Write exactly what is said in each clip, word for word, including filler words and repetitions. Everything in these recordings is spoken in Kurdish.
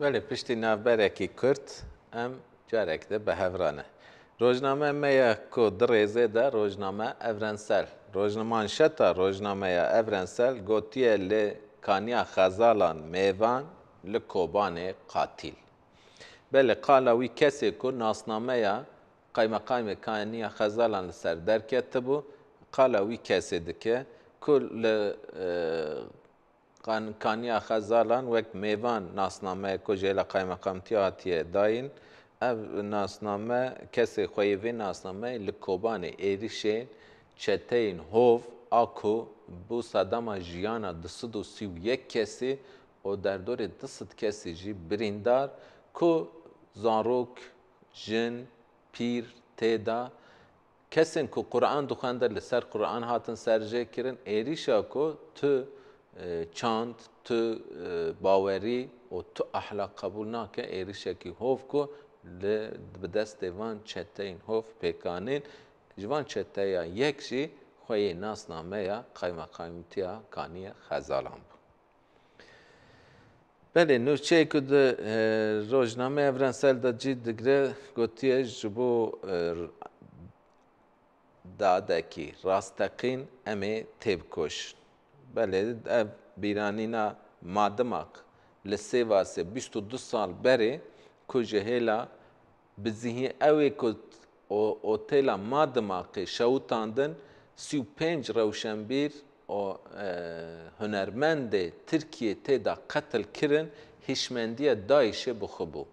Belê, piştî navberekî kurt em carek de bi hev re ne. Rojname me ya ku di rêzê de, rojname Evrensel. Rojna-, manşeta rojnameya Evrensel gotiye li Kaniya Xezalan mêvan, li Kobanê qatîl. Belê, qala wî kesê ku nasnameya Qaymeqamê Kaniya Xezalan li ser derketibû, qala wî kesê dike ku li, e, Kan-, Kaniya Xezalan wek mêvan nasnameyek ku ji hêla qaymeqamtiya hatiye dayîn. Ev nasname, kesê xweyê vê nasnameyê li Kobanê êrişên çeteyên hov a ku bû sedema jiyana du sed û sî û yek kesî û derdorê du sed kesî jî birîndar, ku zarok, jin, pîr tê de, kesên ku Quran dixwendin, li ser Quran hatin serjêkirin. Êrîşa ku tu, e, çand, tu, e, bawerî û tu ahlak qebûl nake, êrîşekî hov ku li, bi destê van çeteyên hov pêk anîn. Ji van çeteya yek jî xweyê nasnameya Qaymeqamtiya Kaniye Xezalan bû. Belê, nûçeyê ku di, e, rojnameya Evrensel de cî digre, gotiye, ji bo, e, dadekî rasteqîn em ê têbikoşin. Belê, ev bîranîna Madimaq li Sêvasê bîst û du sal berê ku ji hêla bi zihî ew ê ku o-, otêla Madimaqê şewitandin, sî û pênc rewşenbîr û, e, hunermendê Tirkiyê tê de qetil kirin, hişmendiya DAIŞê bi xwe bû.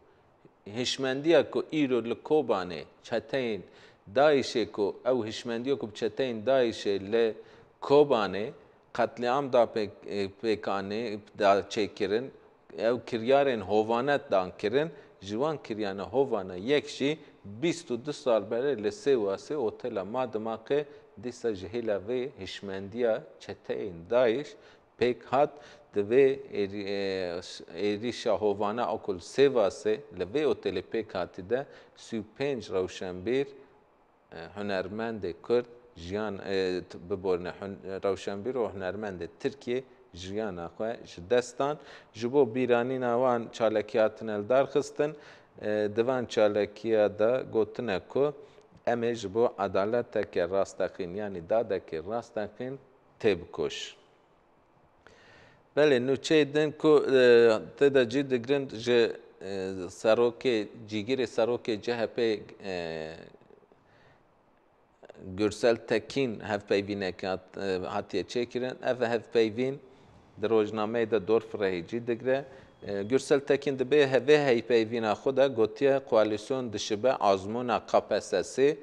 Hişmendiya ku îro li Kobanê çeteyên DAIŞê ku ew hişmendiya ku bi çeteyên DAIŞê li Kobanê qetlîam da pêk-, pêk anî, da çêkirin, ew kiryarên hovane dan kirin, ji wan kiryana hovane yek jî bîst û du sal berê li Sêwasê otela Madimaqê dîsa ji hêla vê hişmendiya çeteyên DAIŞ pêk hat. Di vê êrî-, ê-, êrîşa hovane a ku li Sêwasê li vê otelê pêk hatî de sî û pênc rewşenbîr, e, hunermendê Kurd jiyan, e, t-, biborine hun-, rewşenbîr û hunermendê Tirkiyê jiyana xwe ji dest dan. Ji bo bîranîna wan çalakî hatine li dar xistin. E, di van çalakiya de gotine ku em ê ji bo edaleteke rasteqîn, yanî dadekê rasteqîn têbikoş. Belê, nûçeyê din ku, e, tê de cî digirin ji, e, serokê, cîgirê serokê C H P, e, Gürsel Tekîn hevpeyvînek hat-, e, hatiye çêkirin. Ev hevpeyvîn di rojnameyê de Dorf re hê cî digre. E, Gürsel Tekîn di bê he-, vê hevpeyvîna xwe de gotiye, koalîsyon dişibe azmûna K P S S'ê.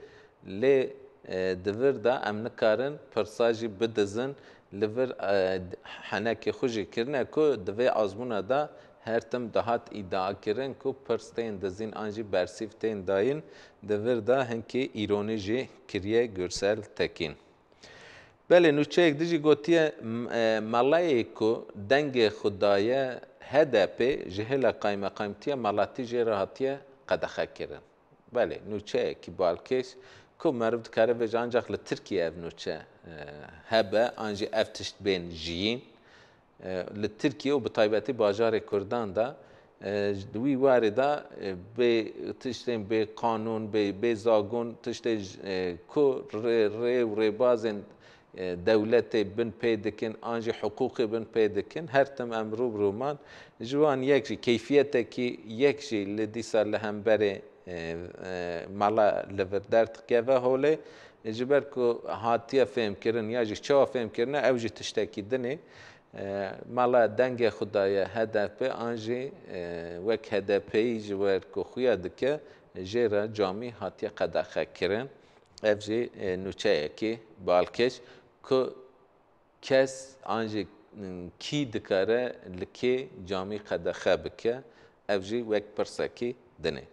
Lê, e, di vir de em nikarin pirsa jî bidizin, li vir, e, henekê xwe jî kirine ku di vê azmûna de her tim dihat îdia kirin ku pirs tên dizîn an jî bersîv tên dayîn, di vir de hinkî îronî jî kiriye Gürsel Tekîn. Belê, nûçeyek din jî gotiye, m-, e, melayê ku dengê xwe daye H D P ji hêla qaymeqamtiya melatî jê re hatiye qedexe kirin. Belê, nûçeyekî balkêş ku meriv dikare bêje, ancax li Tirkiyê ev nûçe, e, hebe, an jî ev tişt bên jiyîn. E, li Tirkiye û bi taybetî bajarê Kurdan de, e, di wî warê de, e, bê tiştên bê qanûn, bê, bê zagon, tiştê, e, ku rê, rê û rêbazên e, dewletê bin pê dikin, an jî hiqûqê bin pê dikin, her tim em rû bi rû man. Ji wan yek jî keyfiyetekî yek jî li dîsa li hemberê, e, e, mala li vir derdikeve holê. Ji ber ku hatiye fêhmkirin ya jî çawa fêhmkirine, ew jî tiştekî din e. E, mala dengê xwe daye H D P an jî, e, wek H D P'yî ji wer ku xuya dike, jê re camî hatiye qedexe kirin. Ev jî, e, nûçeyekî balkêş ku kes an jî, m, kî dikare li kê camî qedexe bike, ev jî wek pirsekî din e.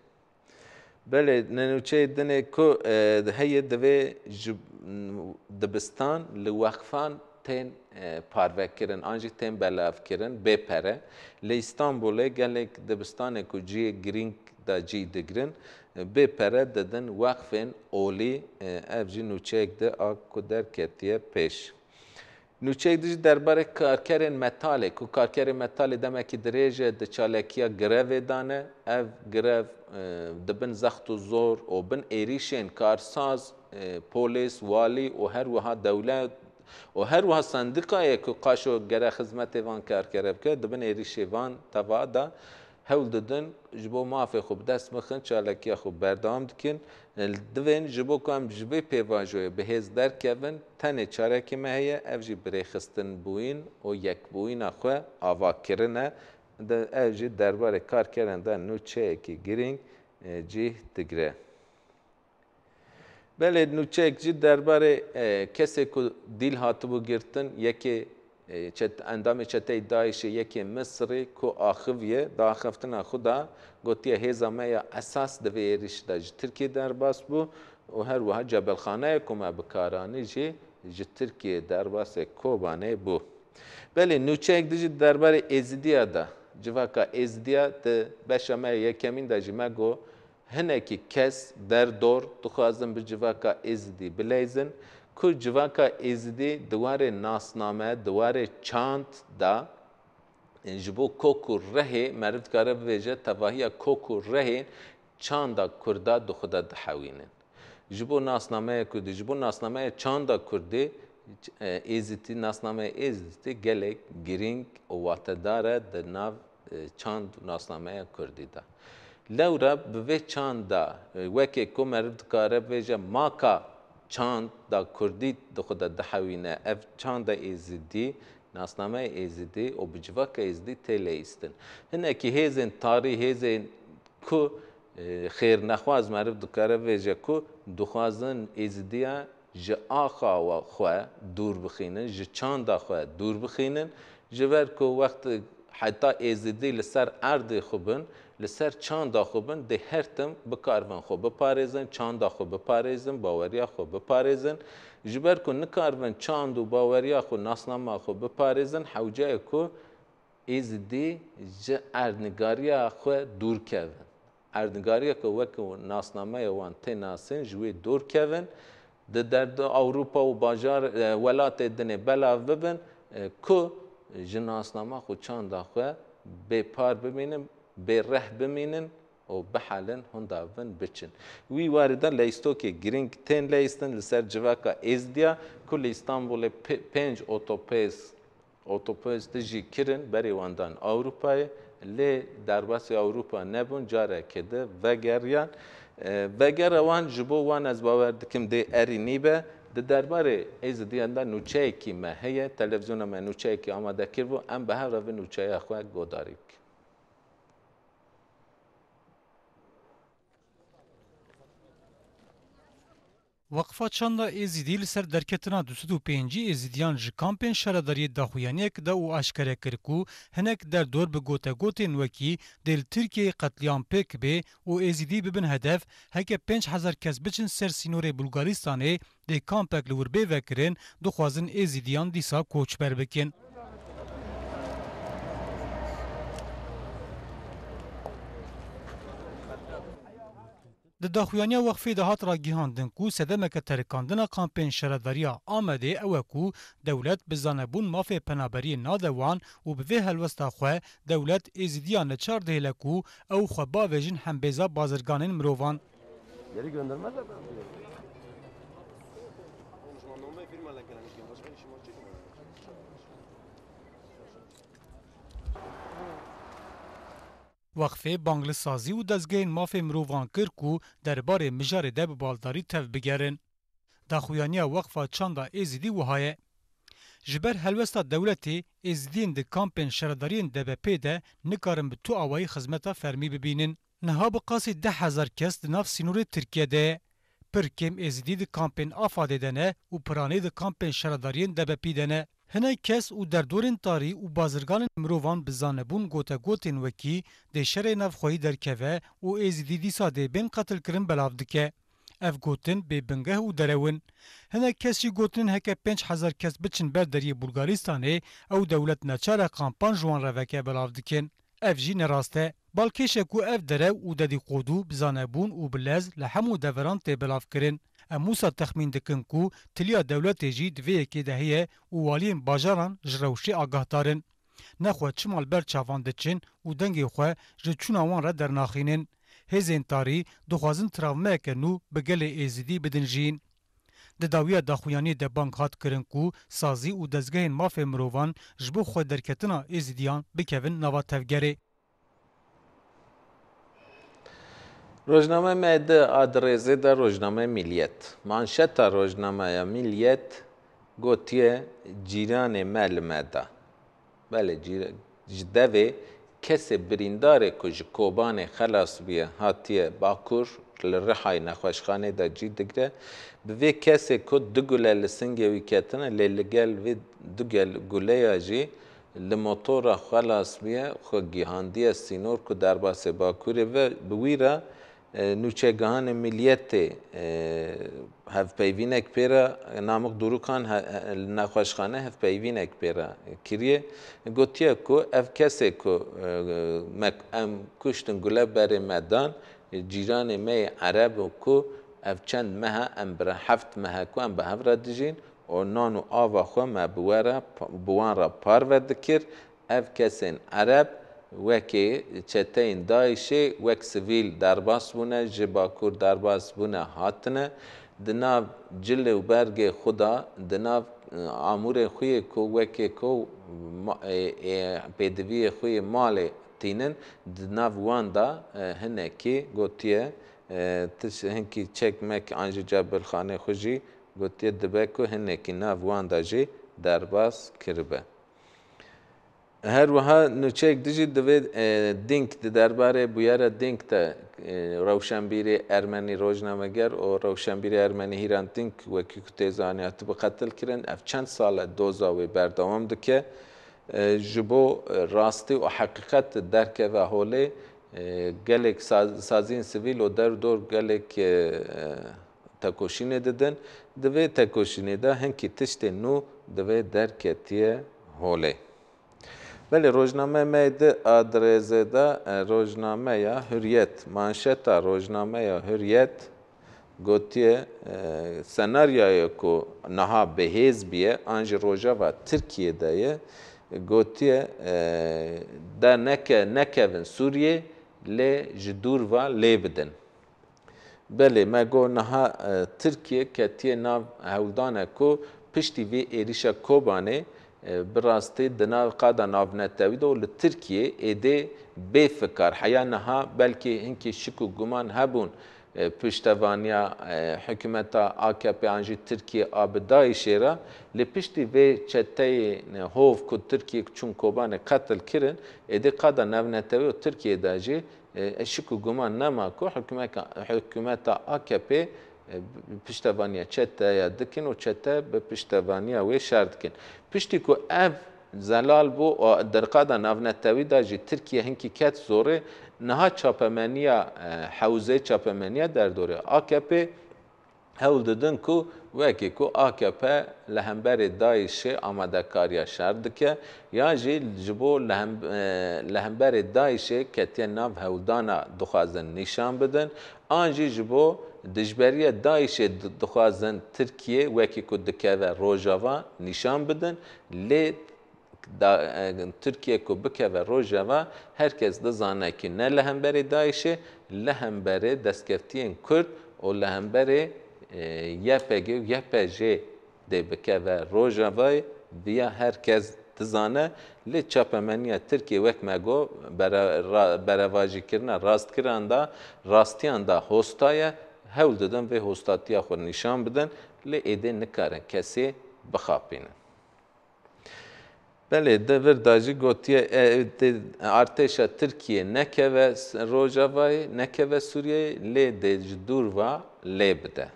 Belê, ne nûçeyê din e ku, e, heye divê ji, m, dibistan li wexfan tên, e, parvekirin an jî tên belavkirin bê pere. Li Îstanbulê gelek dibistanê ku cihê girîng de cî digirin, e, bê pere didin wexfên olî, e, ev jî nûçeyek di a ku derketiye pêş. Nûçeyek dijî derbarê karkerên metalê, ku karkerên metalê demekî dirêj e di çalekiya grevê de ne, ev grev, e, di bin zext û zor û bin êrîşên karsaz, e, polîs, walî û her wiha dewlet û her wiha sendîkayê ku qaşo gere xizmetê van karkere bike, di bin êrîşê van teva de hewl didin, ji bo mafê xwe bi dest bixin, çalakiya xwe berdewam dikin. Divên ji bo ku em ji vê pêvajoyê bi hêz derkevin, tenê çarekê me heye, ev jî birêxistinbûyîn û yekbûyîna xwe avakirin e. De, ev jî derbarê karkerên de nûçeyekî girîng, e, cih digire. Belê, nûçeyek jî derbarê, e, kesê ku dîl hatibû girtin, yekê, e, çet-, endamê çeteyê DAIŞê, yekê Misirê ku axiviye, di axaftina xwe de gotiye, hêza me ya esas di vê êrîşî de ji Tirkiyê derbas bû û her wiha cebelxaneya ku me bi kar anî jî ji Tirkiyê derbasê Kobanê bû. Belê, nûçeyek dijî derbarê Êzidiya de, civaka Êzidiya di beşa me ya yekemîn de jî me got, hinekî kes derdor dixwazin bi civaka Êzidî bileyzin, ku civaka Êzidî di warê nasname, di warê çand de, ji bo kok û rehê, meriv dikare bivêje, tevahiya kok û rehên çanda Kurda di xwe de dihewînin. Ji bo nasnameya Kurdî, ji bo nasnameya çanda Kurdî, e, Êzidî, nasnameya Êzidî gelek girîng û watedar e di nav e, çand û nasnameya Kurdî de. Lewra bi vê çanda, e, wekê ku meriv dikare bêje maka çanda Kurdî di xwe de dihewîne, ev çanda Êzidî, nasnameya Êzidî û bi civaka Êzidî tê leyîstin. Hinekî hêzên tarî, hêzên ku, e, xêrnexwaz meriv dikare bêje ku dixwazin Êzidiya ji axa xwe dûr bixînin, ji çanda xwe dûr bixînin, ji ber ku wext heta Êzidî li ser erdê xwe bin, li ser çanda xwe bin, dê her tim bikaribin xwe biparêzin, çanda xwe biparêzin, baweriya xwe biparêzin. Ji ber ku nikaribin çand û baweriya xwe, nasnama xwe biparêzin, hewce ye ku Êzidî ji erdnîgariya xwe dûr kevin. Erdnîgariya ku wek nasnameya wan tê nasîn ji wê dûr kevin, di derdo Ewropa û bajar, e, welatê dinê belav bibin, e, ku ji nasnama xwe, çanda xwe bê par bimînin, bê reh bimînin û bihelin, hûn davin biçin. Wî warî de leyîstokê girîng tên leyîstin li ser civaka Êzidiya ku li Îstanbulê pe-, pênc otopêz Otopêz tijî kirin, berê wan dan Ewropayê, lê derbasî Ewropa nebûn, careke di vegeriyan. E, vegera wan ji bo wan ez bawer dikim dê erî nîbe. Di derbarê Êzidiyan de nûçeyekî me heye, televîzyona me nûçeyekî amade kiribû, em bi hev re vê nûçeya xwe guhdarî bikin. Weqfa Çanda Êzidî li ser derketina du sed û pêncî Êzidiyan ji kampên şaredariyê daxuyaniyek da û aşkere kir ku hinek derdor bi gotegotên wekî dê li Tirkiyeyê qetlîam pêk bê û Êzidî bibin hedef, heke pênc hezar kes biçin ser sînorê Bulgaristanê, dê kampek li wir bê vekirin, dixwazin Êzidiyan dîsa koçber bikin. Di daxuyaniya Weqfê de hat ragihandin ku sedemeke terikandina kampên şaredariya Amedê ew e ku dewlet bi zanebûn mafê penaberiyê nade wan û bi vê helwesta xwe dewlet Êzidiyan neçar dihêle ku ew xwe bavêjin hembêza bazirganên mirovan. Geri göndermezler. Weqfê bang li sazî û dezgehên mafê mirovan kir ku derbarê mijarê de bi baldarî tev bigerin. Daxuyaniya Weqfa Çanda Êzidî wiha ye. Ji ber helwesta dewletê, Êzidiyên di kampên şaredariyên D B P'ê de nikarin bi tu awayî xizmeta fermî bibînin. Niha bi qasî deh hezar kes di nav sînorê Tirkiye de ye. Pir kêm Êzidî di kampên Afadê de ne û piranî di kampên şaredariyên D B P'ê de ne. Hinek kes û derdorên tarî û bazirganên mirovan bi zanebûn gotegotên wekî dê şerê navxweyî derkeve û Êzidî dîsa dê bên qetilkirin belav dike. Ev gotin bê bingeh û derew in. Hinek kes jî gotinên heke pênc hezar kes biçin ber deriyê Bulgaristanê, ew dewlet neçar e kampan ji wan re veke belav dikin. Ev jî nerast e. Balkêş e ku ev derew û dedîqodû bi zanebûn û bi lez li hemû deveran tê belavkirin. Em wisa texmîn dikin ku tiliya dewletê jî di vê yekê de heye û waliyên bajaran ji rewşê agahdar in. Nexwe çima li ber çavan diçin û dengê xwe ji çûna wan re dernaxînin. Hêzên tarî dixwazin travmeyeke nû bi gelê Êzidî bidin jiyîn. Di dawiya daxuyaniyê de bang hat kirin ku sazî û dezgehên mafê mirovan ji bo xwe derketina Êzidiyan bikevin nava tevgerê. Rojname me di a di rêzê de rojname Milliyet. Manşeta rojnameya Milliyet gotiye cîranê me li me da. Belê cîr- ji devê kesê birîndarê ku ji Kobanê xelas bûye hatiye Bakur li Rihayê nexweşxanê de cî digre. Bi vê kesê ku du gule li singê wî ketine lê li gel vê du gel guleya jî li motora xelas bûye xwe gihandiye sînor ku derbasê Bakurê ve bi wî re E, nûçegihanê Milliyetê, e, hevpeyvînek pê re, Namik Dûrûkan he, he, li nexweşxane hevpeyvînek pê re kiriye. Gotiye ku ev kesê ku, e, me, em kuştin gule berê me dan, cîranê me yê Ereb û ku ev çend meh e, em bi re heft meh e ku em bi hev re dijîn û nan û ava xwe me bi we re, bi wan re parve dikir. Ev kesên Ereb wekî çeteyên DAIŞê wek sivîl derbas bûne, ji Bakur derbas bûne hatine. Di nav cil û bergê xwe de, di nav, e, amûrên xwe yê ku wekî ku ma-, e, e, pêdiviyê xwe yê malê tînin, di nav wan de, e, hinekî gotiye, e, tiş-, hinkî çekmek an jî cebilxanê xwe jî gotiye dibe ku hinekî nav wan de jî derbas kiribe. Her wiha nûçeyek dijî divê, e, Dînk di derbarê bûyera Dînk de, e, rewşenbîrê ermenî, rojnameger û rewşenbîrê ermenî Hîran Dînk wekî ku tê zanîn hatibû qetil kirin. Ev çend sal e doza wê berdewam dike. E, ji bo, e, rastî û heqîqet derkeve holê, e, gelek saz-, saziyên sivîl û derdor gelek, e, tekoşînê didin. Di vê tekoşînê de hinkî tiştên nû divê derketiye holê. Belê rojnameya me di a di rêzê de, e, rojnameya Hurriyet, manşeta rojnameya Hurriyet gotiye, e, senaryoya ku niha bi hêz bûye, an jî rojeva Tirkiyê de ye, gotiye, e, de neke-, nekevin Sûriyê, lê ji dûr ve lê bidin. Belê, me got niha, e, Tirkiye ketiye nav hewldana ku piştî vê êrîşa Kobanê, e, bi rastî di nav qada navnetewî de û li Tirkiyê êdî bê fikar. Heya niha belkî hinkî şik û guman hebûn, e, piştevaniya, e, hikûmeta A K P an jî Tirkiye a bi DAIŞê re, lê piştî vê çeteyê, e, hov ku Tirkiye çûn Kobanê qetil kirin, êdî qada navnetewî û Tirkiye de jî E, şik û guman nema ku hikûmeka-, hikûmeta A K P, e, piştevaniya çeteya dikin û çete bi piştevaniya wê şer dikin. Piştî ku ev zelal bû û di qada navnetewî de jî Tirkiye hinkî ket zorê, niha çapemeniya, e, hewzê çapemeniya derdorê A K P hewl didin ku wekî ku A K P li hemberê DAIŞê amadekariya şer dike, ya jî ji bo li hem-, e, li hemberê DAIŞê ketiye nav hewldana dixwazin nîşan bidin, an jî ji bo dijberiya DAIŞê di-, dixwazin Tirkiye wekî ku dikeve Rojava nîşan bidin, lê da, e, Tirkiye ku bikeve Rojava, her kes dizane ku ne li hemberê DAIŞê, li hemberê destkeftiyên Kurd û li hemberê, e, Y P G û Y P J'ê dê bikeve Rojavayê, viya her kes dizane. Lê çapemeniya Tirkiye wek me got, bere-, ra-, berevajîkirina rastkiran da, rastiyan da hosta ye, hewl didin vê hostatiya xwe nîşan bidin, lê êdî nikarin kesê bixapînin. Belê, di vir de jî gotiye, e, dê artêşa Tirkiyê nekeve s-, Rojavayê, nekeve Sûriyeyê, lê dê ji dûr ve lê bide.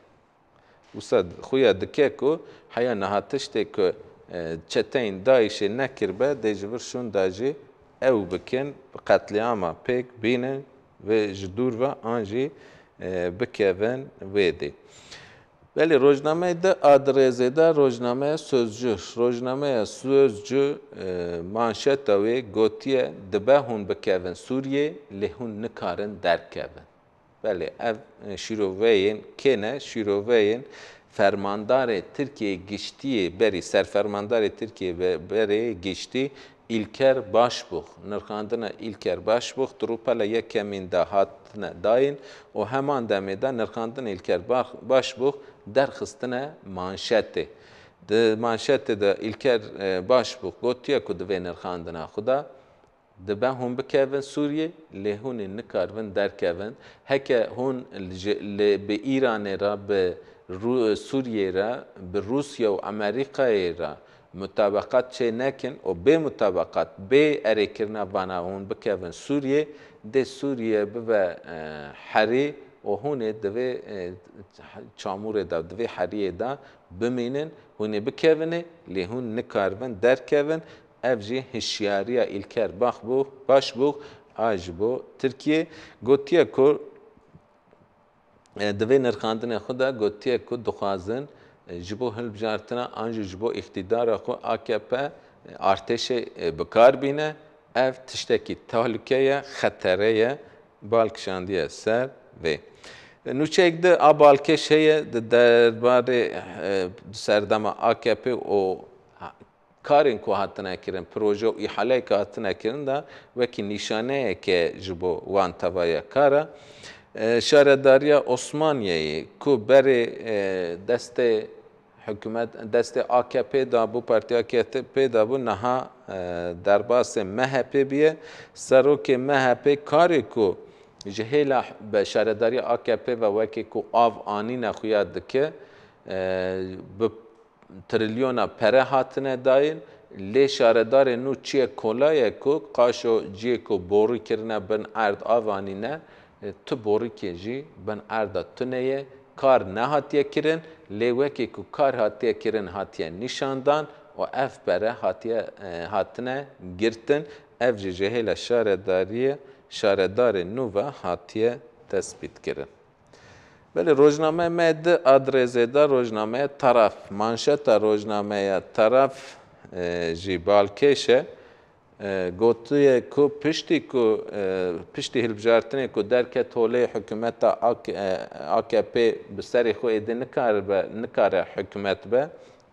Wisa xuya dike ku heya niha tiştê ku, e, çeteyên DAIŞê nekiribe, dê ji vir şûn de jî ew bikin, bi qetlîama pêk bînin vê ji dûr ve an jî, e, bikevin wê dê. Belê, rojnameyê di a di rêzê de rojnameya Sözcü. Rojnameya Sözcü, e, manşeta wê gotiye, dibe hûn bikevin Sûriyê, lê hûn nikarin derkevin. Belê, ev, e, şîroveyên kê ne? Şîroveyên fermandarê Tirkiyê giştiyê berî, serfermandarê Tirkiyê be-, berê giştî Îlker Başbuğ. Nirxandina Îlker Başbuğ di rûpela yekemîn de hatine dayîn û heman demê de nirxandina Îlker Baş-, Başbuğ derxistine manşetê. Di manşetê de Îlker, e, Başbuğ gotiye ku di vê nirxandina xwe de dibe hûn bikevin Sûriyê, lê hûn ê nikaribin derkevin. Heke hûn ji, li, bi Îranê re, bi Rû-, Sûriyê re, bi Rûsya û Amerîkayê re mutabeqat çê nekin û bê mutabeqat, bê erêkirina vana hûn bikevin Sûriyê, dê Sûriye bibe, e, herî û hûn ê di vê, e, çamûrê de, di vê heriyê de bimînin, hûn ê bikevinê, lê hûn nikaribin derkevin. Ev jî hişyariya Îlker Baxbû-, Başbûx a ji bo Tirkiyê. Gotiye ku, e, di vê nirxandinê xwe de gotiye ku dixwazin, e, ji bo hilbijartina an jî ji bo îqtîdara xwe A K P, e, artêşê, e, bi kar bîne. Ev tiştekî tehlûke ye, xetere ye, bal kişandiye ser vê. Nûçeyek di a balkêş heye di derbarê, e, di serdema A K P û karên ku hatine kirin, proje û îhaleyê ku hatine kirin de wekî nîşaneyeke ji bo wan tevaya kar e. E, Şaredariya Osmaniyeyê ku berê, e, destê hikûmet, destê A K P de bû, Partiya A K P de bû, niha, e, derbasê M H P bûye. Serokê M H P karê ku ji hêla be şaredariya A K P ve wekî ku av anîne xuya dike, e, bi trilyona pere hatine dayîn, lê şaredarê nû çiyê kola ye ku qaşo ciyê ku borî kirine bin erd av anîne, e, tu borîkê jî bin erda tune ye, kar nehatiye kirin, lê wekî ku kar hatiye kirin hatiye nîşandan û ev pere hatiye, e, hatine girtin. Ev jî ji hêla şaredariyê, şaredarê nû ve hatiye tespîtkirin. Belê, rojnameya me di adrêzê de rojnameya Taraf, manşeta rojnameya Taraf, e, jî balkêş e. E, gotiye ku piştî ku, e, piştî hilbijartinê ku derket holê hikûmeta A K, e, A K P bi serê xwe êdî nikaribe, nikare hikûmet be,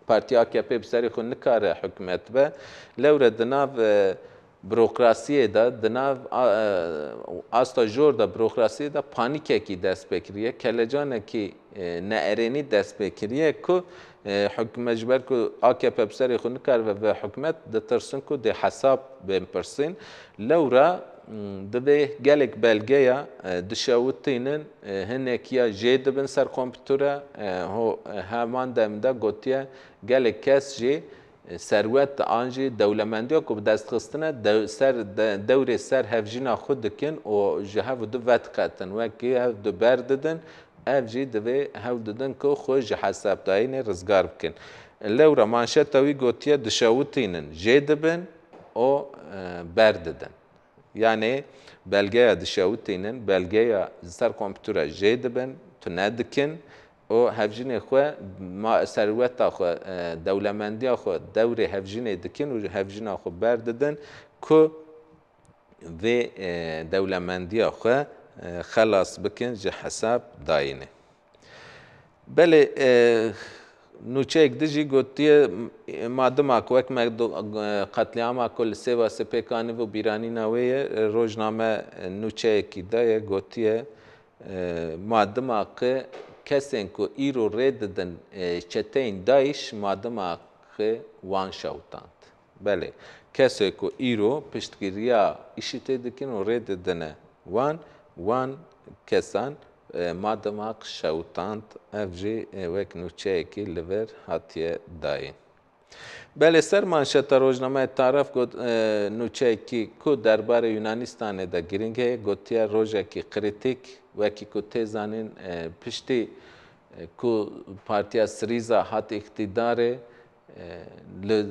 Partiya A K P bi serê xwe nikare hikûmet be, lewre di nav, e, burokrasiyê de, di nav, a, e, asta jor de burokrasiyê de panîkekî dest pê kiriye, kelecanekî, e, neerênî dest pê kiriye ku, e, hikûmet, ji ber ku A K P bi serê xwe nikaribe ve hikûmet, ditirsin ku dê hesab bên pirsîn. Lewra, m, divê gelek belgeya, e, dişewitînin, e, hinek ya jê dibin ser kompûtera, e, ho, e, heman dem de gotiye gelek kes jî, e, serwet an jî dewlemendiya ku bi dest xistine dew-, ser de-, dewrê ser hevjîna xwe dikin û ji hev û du vediqetin, wekî hev du berdidin, ev jî divê hewl didin ku xwe ji hesabdayînê rizgar bikin. Lewra manşeta wî gotiye dişewitînin jê dibin û, e, berdidin. Yanê belgeya dişewitînin, belgeya ji ser kompûtera jê dibin, tune dikin û hevjinê xwe, ma-, serweta xwe, e, dewlemendiya xwe dewrê hevjinê dikin û hevjina xwe berdidin ku vê, e, dewlemendiya xwe, e, xelas bikin ji hesab dayînê. Belê, e, nûçeyek din jî gotiye, ma dima ku wek me do-, e, qetlîama ku li Sêwasê pêk anî bû, bîranîna wê ye, e, rojname, e, nûçeyekî daye, gotiye, e, ma dima ku kesên ku îro rê didin, e, çeteyên DAIŞ, ma dima ku wan şewitand. Belê, kesê ku îro piştgiriya IŞÎD'ê dikin û rê didine wan, wan kesan, e, ma dima ku şewitand, ev jî, e, wek nûçeyekî li vir hatiye dayîn. Belê, ser manşeta rojnameya Taraf got, e, nûçeyekî ku derbarê Yunanistanê de girîng heye, gotiye rojekî krîtîk, wekî ku tê zanîn, e, piştî, e, ku Partiya Sirîza hat îqtîdarê, e, li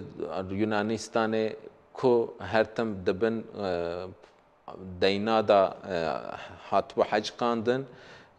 Yunanistanê ku her tim dibin, e, deyna de, e, hatibû heciqandin.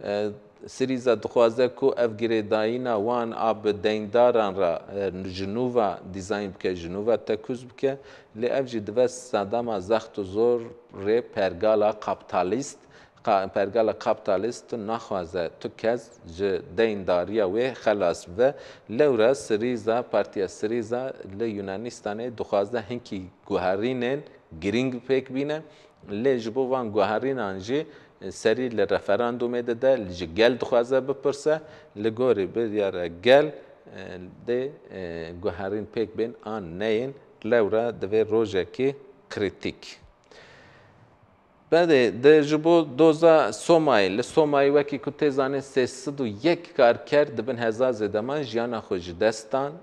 E, Sirîza dixwaze ku ev girêdayîna wan a bi deyndaran re, e, ji nû ve dîzayn bike, ji nû ve tekûz bike. Lê ev jî dibe sedema zext û zor rê pergala kapîtalîst Qa-, pergala kapitalîst naxwaze tu kes ji deyndariya wê xelas bibe. Lewra Sirîza, Partiya Sirîza li Yunanistanê dixwaze hinkî guherînên girîng pêk bîne. Lê ji bo van guherînan jî serî li referandumê dide, ji gel dixwaze bipirse, li gorî biryara gel, e, dê, e, guherîn pêk bên an neyên, lewra divê rojekî krîtîk. Belê, di ji bo doza Somayê, li Somayê wekî ku tê zanîn sê sed û yek karker di bin heza zêdeman jiyana xwe ji dest dan.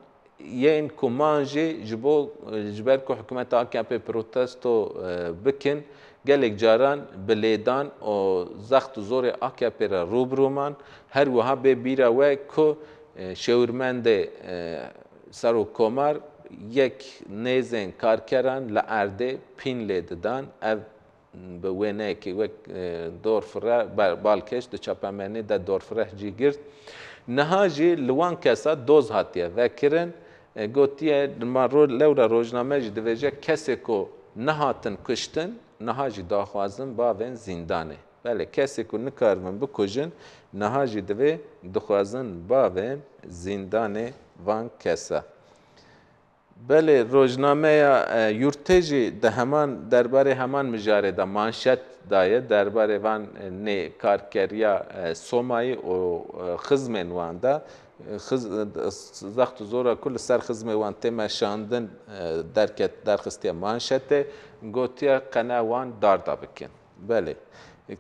Yên ku man jî ji bo, ji ber ku hikûmeta A K P protesto, e, bikin, gelek caran bi lêdan û zext û zorê A K P re rû bi rû man. Her wiha bê bîra we ku, e, şêwirmendê, e, Serokkomar yek nêzên karkeran li erdê pîn lê didan. Ev bi wêneyekî wek, e, dorfireh, ba-, balkêş di çapemenî de dorfireh cî girt. Niha jî li wan kesa doz hatiye vekirin. E, gotiye, ma ro-, lewra rojname jî dibêje, kesê ku nehatin kuştin, niha jî daxwazin bavên zîndanê. Belê, kesê ku nikaribin bikujin, niha jî divê dixwazin bavên zîndanê van kesa. Belê, rojnameya, e, Yurtê jî di heman, derbarê heman mijarê de manşet daye, derbarê van, e, nê karkeriya, e, Somayî û, e, xizmên wan de, e, xiz-, e, zext û zora ku li ser xizmê wan tê meşandin, e, derket, derxistiye manşetê, gotiye qene wan darda bikin. Belê,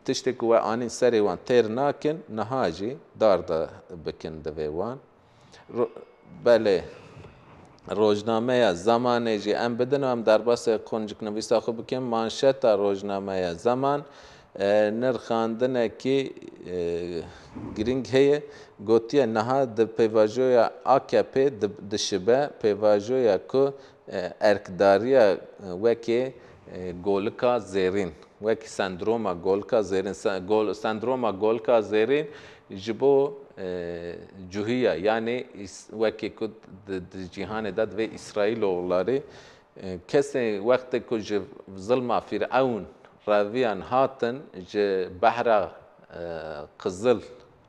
tiştê ku we anîn serê wan têr nakin, niha jî darda bikin divê wan. Ro-, belê. Rojnameya Zemanê jî em bidin û em derbasê qunciknivîsa xwe bikin. Manşeta rojnameya Zeman, e, nirxandinekî, e, girîng heye. Gotiye, niha di pêvajoya A K P di-, dişibe, pêvajoya ku, e, erkdariya, e, wekî, e, golika zêrîn. Wek sendroma golika zêrîn, se-, gol-, sendroma golika zêrîn ji bo, e, cuhiya, yanî îs-, wekî ku di, di cîhanê de divê Îsraîloğullarî, e, kesê wextê ku ji zilma Fîrewn reviyan hatin, ji behra, e, Qizil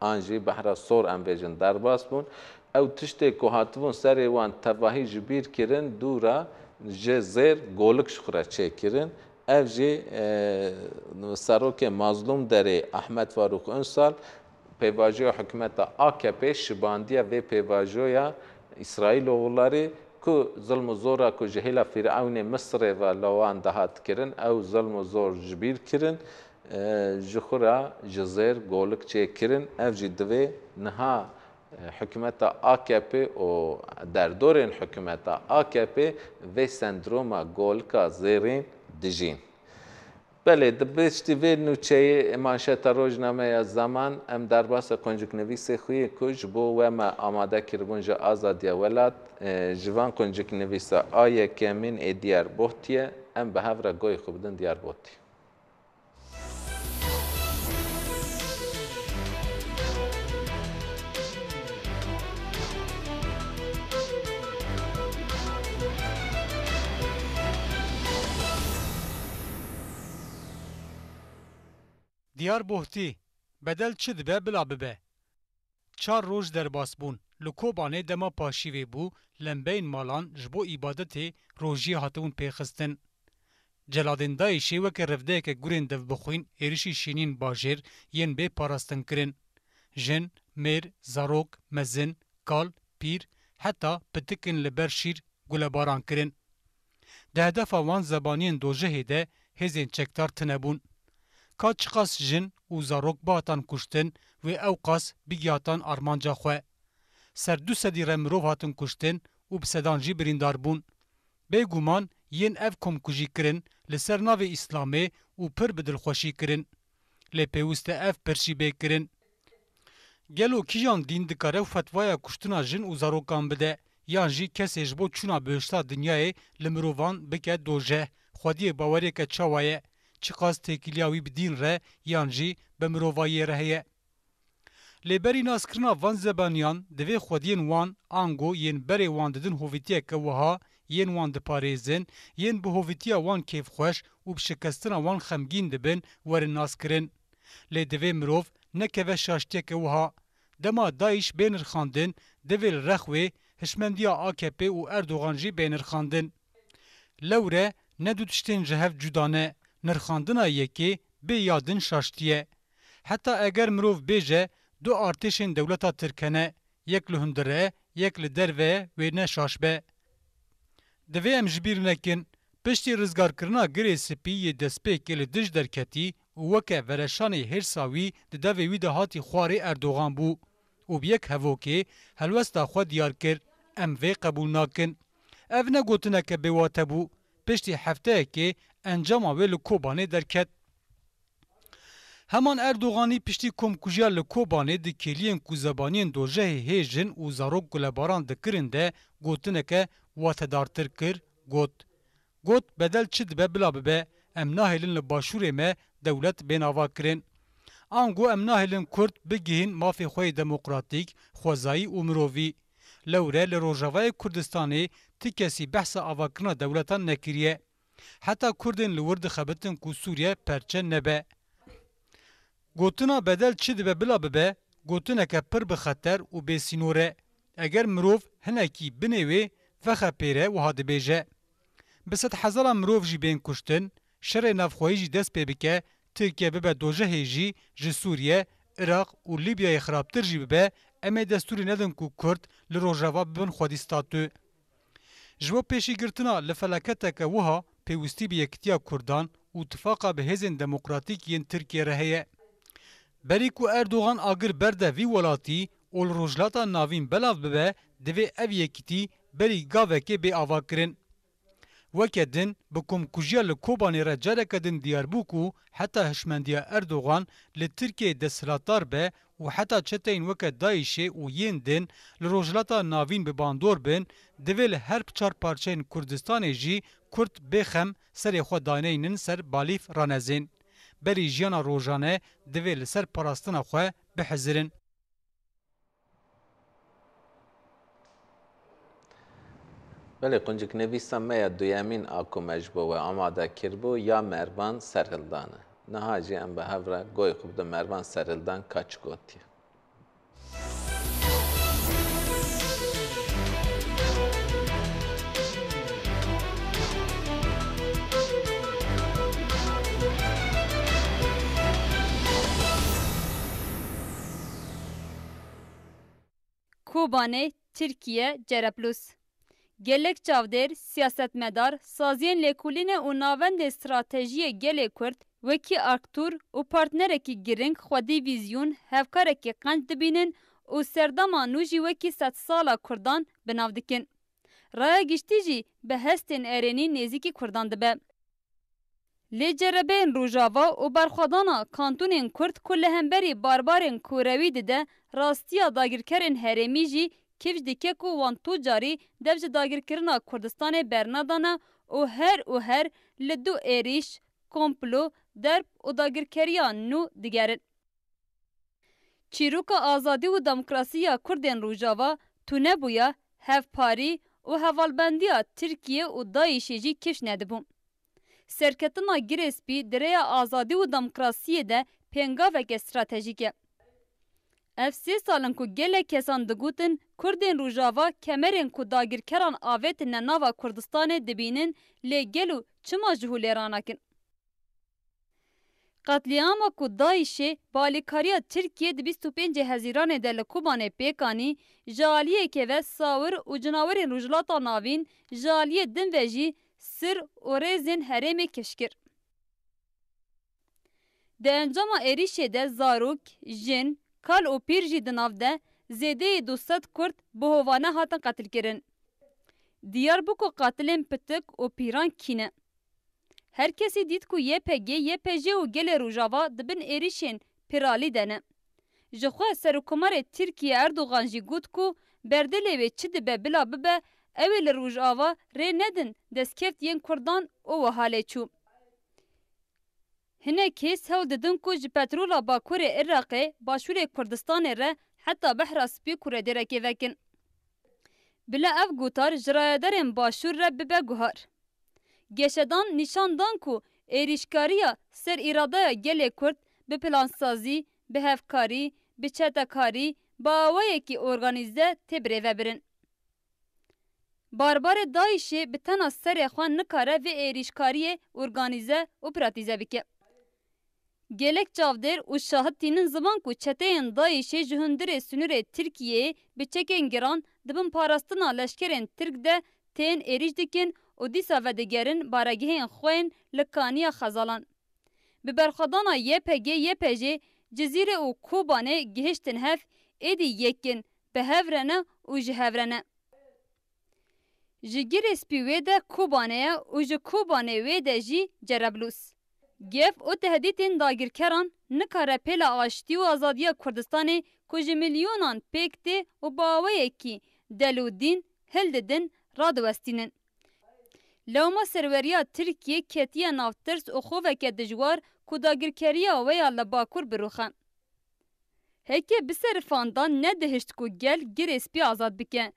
an jî behra Sor em vêjin derbas bûn. Ew tiştê ku hatibûn serê wan tevahî ji bîr kirin, dûra ji zêr golik ji xwe re çêkirin. Ev jî, e, serokê Mazlûm Derê Ahmet Faruk Ünsal pêvajoya hikûmeta A K P şibandiye vê pêvajoya Îsraîloğullarî ku zilm û zora ku ji hêla Fîrewnê Misirê ve li wan dihat kirin, ew zilm û zor ji bîr kirin, e, ji xwe re ji zêr golik çêkirin. Ev jî divê niha hikûmeta A K P û derdorên hikûmeta A K P vê sendroma golika zêrîn dijîn. Belê, di piştî vê nûçeyê manşeta rojnameya Zeman, em derbasê qunciknivîsê xwe yê ku ji bo we me amade kiribûn ji Azadiya Welat, e, ji van qunciknivîsa a yekemîn ê Diyarbohtî ye, em bi hev re goyê xwe bidin Diyarbohtî. Diyarbohtî, bedel çi dibe bila bibe. Çar roj derbas bûn. Li Kobanê dema paşîvê bû, lembeyên malan ji bo îbadetê rojiyê hatibûn pêxistin. Celadên DAIŞê weke revdeyeke gurên devbixwîn êrişî şînîn bajêr yên bê parastin kirin. Jin, mêr, zarok, mezin, kal, pîr, heta pitikin li ber şîr gulebaran kirin. Di hedefa wan zebaniyên dojehê de hêzên çekdar tune bûn. Ka çiqas jin û zarok bihatan kuştin, wê ewqas bigihatan armanca xwe. Ser du sedî re mirov hatin kuştin û bi sedan jî birîndar bûn. Bêguman yên ev komkujî kirin li ser navê Îslamê û pir bi dilxweşî kirin. Lê pêwist e ev pirs jî bê kirin. Gelo kîjan dîn dikare fetvaya kuştina jin û zarokan bide, yan jî kesê ji bo çûna bihişta dinyayê li mirovan bike dojeh, xwediyê baweriyeke çawa ye, çiqas têkiliya wî bi dîn re yan jî bi mirovahiyê re heye? Lê berî naskirina van zebaniyan, divê xwediyên wan, ango yên berê wan didin hovîtiyeke wiha, yên wan diparêzin, yên bi hovîtiya wan kêfxweş û bi şikestina wan xemgîn dibin, werin naskirin. Lê divê mirov nekeve şaştiyeke wiha. Dema DAIŞ bê nirxandin, divê li rex wê hişmendiya A K P û Erdogan jî bê nirxandin. Lewre ne du tiştên ji hev cuda ne, nirxandina yekê bê ya din şaştî ye. Heta eger mirov bêje du artêşên dewleta Tirk hene, yek li hundir e, yek li derve ye, wê ne şaş be. Divê em ji bîr nekin, piştî rizgarkirina Girê Spî yê destpêkê li dij derketî û weke vereşanê hêrsa wî di devê wî de hatî xwarê Erdogan bû û bi yek hevokê helwesta xwe diyar kir, em vê qebûl nakin. Ev ne gotineke bêwate bû, piştî hefteyekê encama wê li Kobanê derket. Heman Erdoganî piştî komkujiya li Kobanê di kêliyên ku zebaniyên dojehê hêjin û zarok gulebaran dikirin de gotineke watedartir kir, got, Got, bedel çi dibe bila bibe, em nahêlin li başûrê me dewlet bên avakirin. Ango em nahêlin Kurd bigihîn mafê xwe yê demokratîk, xwezayî û mirovî. Lewre li Rojavayê Kurdistanê ti kesî behsa avakirina dewletan nekiriye. Heta Kurdên li wir dixebitin ku Sûriye perçe nebe. Gotina bedel çi dibe bila bibe, gotineke pir bi xeter û bêsînor e. Eger mirov hinekî binê wê vexepêre wiha dibêje, Bi sedhezaran mirov jî bên kuştin, şerê navxweyî jî dest pê bike, Tirkiye bibe dojehê jî ji Sûriye, Iraq û Lîbyayê xirabtir jî bibe, em ê destûrê nedin ku Kurd li Rojava bibin xwedî statû. Ji bo pêşîgirtina li felaketeke wiha pêwîstî bi yekitiya Kurdan û tifaqa bi hêzên demokratîk yên Tirkiyê re heye. Berî ku Erdogan agir berde vî welatî û li Rojhilata Navîn belav bibe, divê ev yekitî berî gavekê bê avakirin. Weke din, bi komkujiya li Kobanê re careke din diyar bû ku heta hişmendiya Erdogan li Tirkiyeyê desthilatdar be û heta çeteyên weke DAIŞê û yên din li Rojhilata Navîn bi bandor bin, divê li her çar parçeyên Kurdistanê jî Kurd bê xem serê xwe daneynin ser balîf ranezên. Berî jiyana rojane divê li ser parastina xwe bihizirin. Belê, quncik, nivîsa me ya duyemîn a ku me ji bo we amade kiribû ya Mervan Serhildan e. Niha jî em bi hev re goyê xwe bidin Mervan Serhildan ka çi gotiye. Kobanê, Tirkiye, Cereblus. Gelek çavdêr, siyasetmedar, saziyên lêkolîne û navendên stratejiyê gelê Kurd wekî aktor û partnerekî giring xwedî vîzyon, hevkarekî qenc dibînin û serdema nû jî wekî sedsala Kurdan bi nav dikin. Raya giştî jî bi hestên erênî nêzîkî Kurdan dibe. Lê cerebeyên Rojava û berxwedana kantonên Kurd ku li hemberî barbarên Kurewî dide, rastiya dagirkerên herêmî jî kifş dike ku wan tu carî dev ji dagirkirina Kurdistanê bernadane û her û her li du êrîş, komplo, derb û dagirkeriya nû digerin. Çîroka azadî û demokrasî ya Kurdên Rojava tune bûye, hevparî û hevalbendiya Tirkiye û DAIŞê jî kifş nedibû. Serketina Girê Spî di rêya azadî û demokrasiyê de pêngaveke stratejîk e. Ev sê sal in ku gelek kesan digotin Kurdên Rojava kemerên ku dagirkeran avêtine nava Kurdistanê dibînin, lê gelo çima ji holê ranakin? Qetlîama ku DAIŞê bi alîkariya Tirkiyê di bîst û pêncê Hezîranê de li Kobanê pêk anî, ji aliyekê ve sawir û cinawerên Rojhilata Navîn, ji aliyê din ve jî sir û rêzên herêmê kifş kir. Di encama êrîşê de zarok, jin, kal û pîr jî di nav de zêdeyî du sed Kurd bi hovane hatin qetilkirin. Diyar bû ku qatilên pitik û pîran kî ne. Her kesî dît ku Y P G, Y P J û gelê Rojava di bin êrîşên piralî de ne. Ji xwe Serokkomarê Tirkiye Erdogan jî got ku berdilê wê çi dibe bila bibe, ew ê li Rojava rê nedin destkeft yên Kurdan û wiha lê çû. Hinek hêz hewl didin ku ji petrola Bakurê Iraqê, başûrê Kurdistanê re heta Behra Spî kuredêrekê vekin. Bila ev gotar ji rayedarên başûr re bibe guhar. Geşedan nîşan dan ku êrîşkariya ser îradeya gelê Kurd bi plansazî, bi hevkarî, bi çetekarî, bi awayekî organîze tê birêvebirin. Barbarê DAIŞê bi tena serê xwe nikare vê êrîşkariyê organîze û pratîze bike. Gelek çavdêr û şahid tînin ziman ku çeteyên DAIŞê ji hundirê sinûrê Tirkiyeyê bi çekên giran di bin parastina leşkerên Tirk de tên êrîş dikin û dîsa vedigerin baregehên xwe yên li Kaniya Xezalan. Bi berxwedana Y P G Y P J'ê Cizîrê û Kobanê gihiştin hev, êdî yek in, bi hev re ne û ji hev re ne. Ji Girê Spî wê de Kobanê ye û ji Kobanê wê de jî Cereblûs. Gef û tehdîtên dagirkeran nikare pêla aştî û azadiya Kurdistanê ku ji milyonan pêk tê û bi awayekî del û dîn hildidin, radiwestînin. Lewma serweriya Tirkiyê ketiye nav tirs û xoveke dijwar ku dagirkeriya wê ya li Bakur birûxe. Heke bi serifandan nedihişt ku gel Girê Spî azad bike.